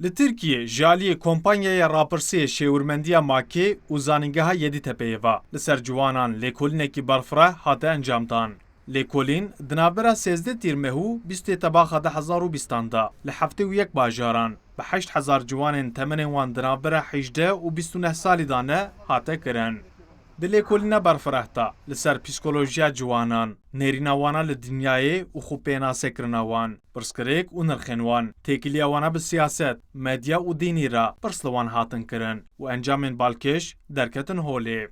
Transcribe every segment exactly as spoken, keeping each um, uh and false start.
Li Tirkiyê ji aliyê Kompanyaya Rapirsê Şêwirmendiya Makê û Zanîngeha Yedîtepeyê ve li ser ciwanan lêkolînekî berfireh hate encamdan. Lêkolîn di navbera sêzdeh Tîrmeh û bîstê Tebaxa du hezar û bîstan de li heftê û yek bajaran bi heşt hezar ciwanên temenên wan di navbera hejdeh û bîst û neh salî de ne hate kirin. Di lêkolîna berfireh de li ser psîkolojiya ciwanan, nêrîna wana li dinyayê û xwe pênasekirina wan, pirsgirêk û nirxên wan, têkiliya wana bi siyaset, medya û dînî re pirs li wan hatin kirin û encamên balkêş derketin holê.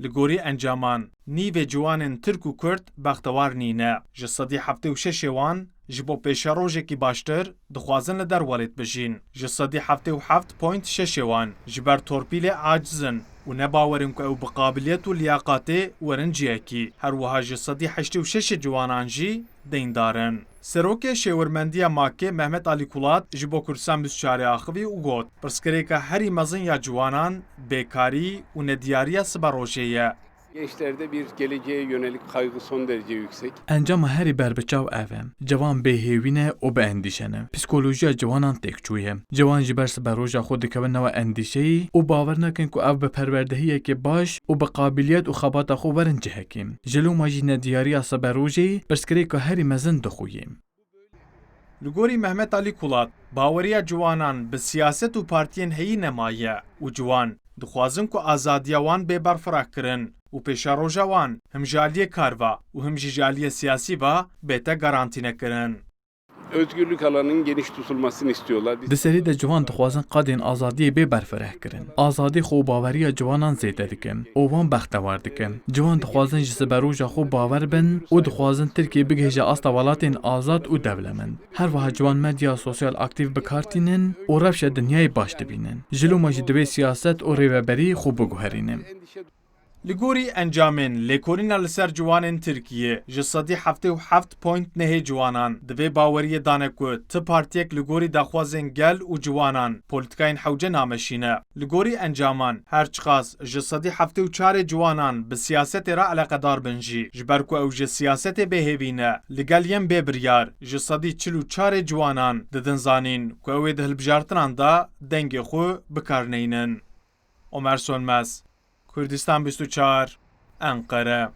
Li gorî encaman, nîvê ciwanên Tirk û Kurd bextewar nîne. Ji sedî heftê û şeşê wan ji bo pêşerojekî baştir dixwazin li derwelê dijîn. Ji sedî heftê û heft point şeşê wan ji ber torpîlê aciz in û ne bawer in ku ew bi qabiliyet û liyaqatê werin cihekî. Her wiha ji sedî heştê û şeşê ciwanan jî deyndar in. Serokê Şêwirmendiya Makê Mehmet Alî Kulat ji bo Kurdistan bîst û çarê axivî û got, pirsgirêka herî mezin ya ciwanan bêkarî û nediyariya siberojê ye. Gençlerde bir geleceğe yönelik kaygı son derece yüksek. Encama herî berbiçav ev e. Ciwan bêhêvî ne û bi endîşe ne. Psîkolojiya ciwanan têk çûye. Ciwan ji ber siberoja xwe dikevin nava endîşeyî û bawer nakin ku ev bi perwerdehiyekê baş û bi qabiliyet û xebata xwe werin cihekî. Ji loma jî nediyariya siberojê pirsgirêka herî mezin dixuye. Li gorî Mehmet Alî Kulat, baweriya ciwanan bi siyaset û partiyên heyî nemaye û ciwan dixwazin ku azadiya wan bê berfireh kirin û pêşeroja wan him ji aliyê kar ve û him jî ji aliyê siyasî ve bête garantînekirin. Özgürlük alanının geniş tutulmasını istiyorlar. Biz Di serî de ciwan dixwazin qadên azadiyê bê berfireh kirin. Azadî xwe û baweriya ciwanan zêde dikin û wan bextewar dikin. Ciwan dixwazin ji siberoja xwe bawer bin û dixwazin Tirkiye bigihêje asta welatên azad û dewlemend. Her wiha ciwan medya sosyal aktîf bi kar tînin û rewşa dinyayê baş dibînin. Ji loma jî divê siyaset û rêveberî xwe biguherînin. Li gorî encamên lêkolîna li ser ciwanên Tirkiyê, ji sedî heftê û heft point nehê ciwanan di vê baweriyê dane ku ti partiyek li gorî daxwazên gel û ciwanan polîtikayên hewce nameşîne. Li gorî encaman, her çiqas ji sedî heftê û çarê ciwanan bi siyasetê re eleqedar bin jî, ji ber ku ew ji siyasetê bêhêvî ne, li gel yên bêbiryar, ji sedî çil û çarê ciwanan didin zanîn ku ew ê di hilbijartinan de dengê xwe bi kar neynin. Omer Sönmez, Kurdistan bîst û çar, Enqere.